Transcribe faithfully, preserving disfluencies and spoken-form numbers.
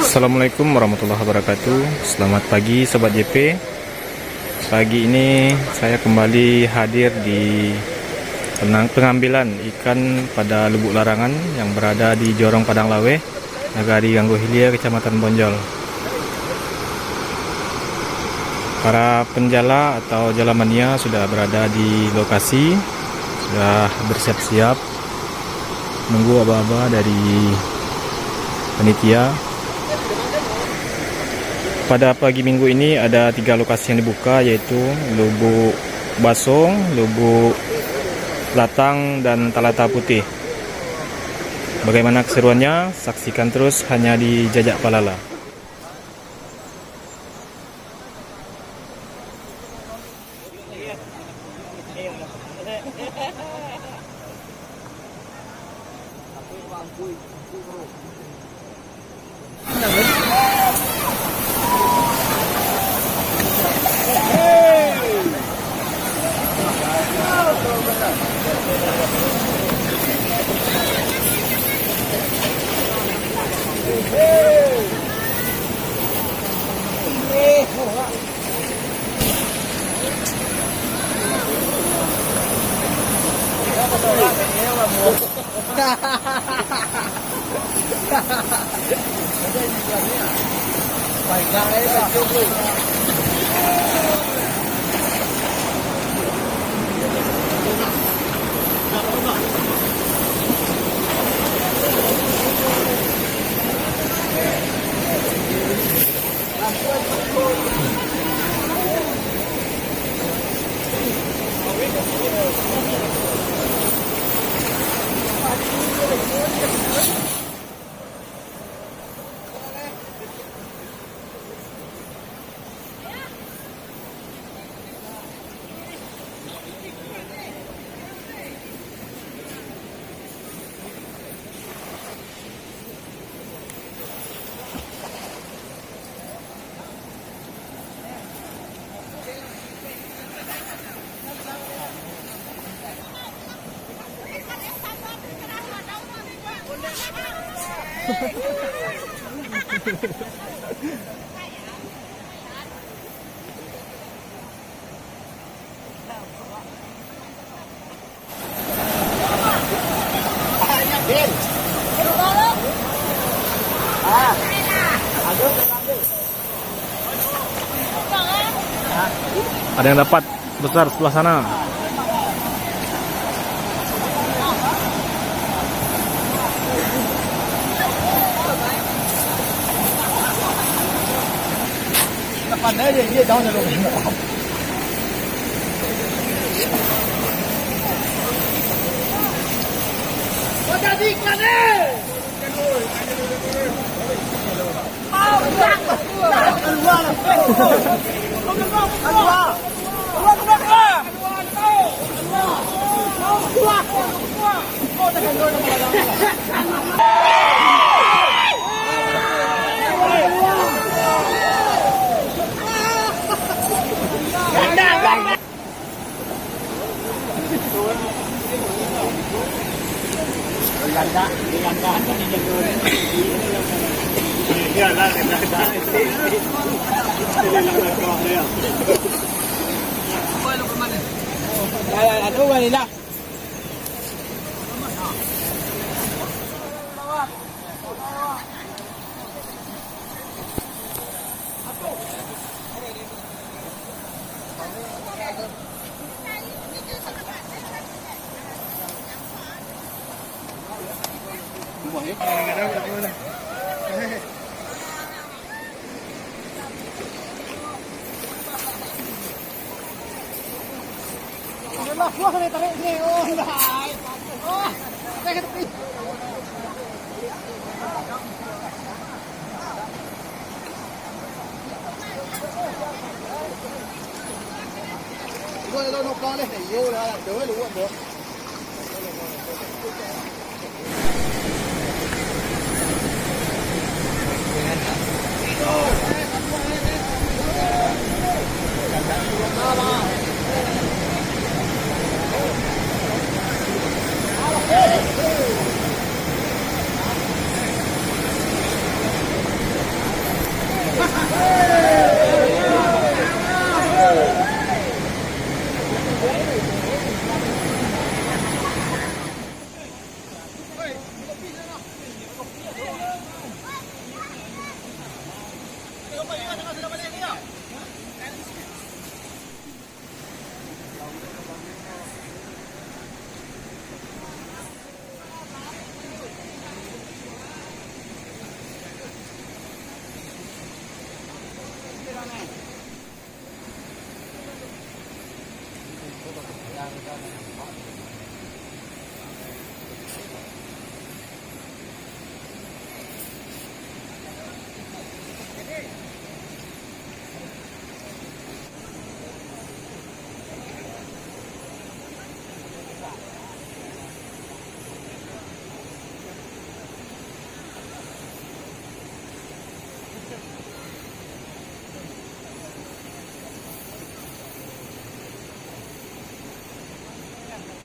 Assalamualaikum warahmatullahi wabarakatuh. Selamat pagi, Sobat J P. Pagi ini saya kembali hadir di penang-, pengambilan ikan pada Lubuk Larangan yang berada di Jorong Padang Laweh, Nagari Ganggo Hilia, Kecamatan Bonjol. Para penjala atau jala mania sudah berada di lokasi, sudah bersiap-siap, nunggu aba-aba dari panitia. Pada pagi minggu ini ada tiga lokasi yang dibuka, yaitu Lubuk Basong, Lubuk Latang, dan Talata Putih. Bagaimana keseruannya? Saksikan terus hanya di Jajak Palala. Ada yang dapat besar sebelah sana. Pandai dia, dia jauh dari rumah.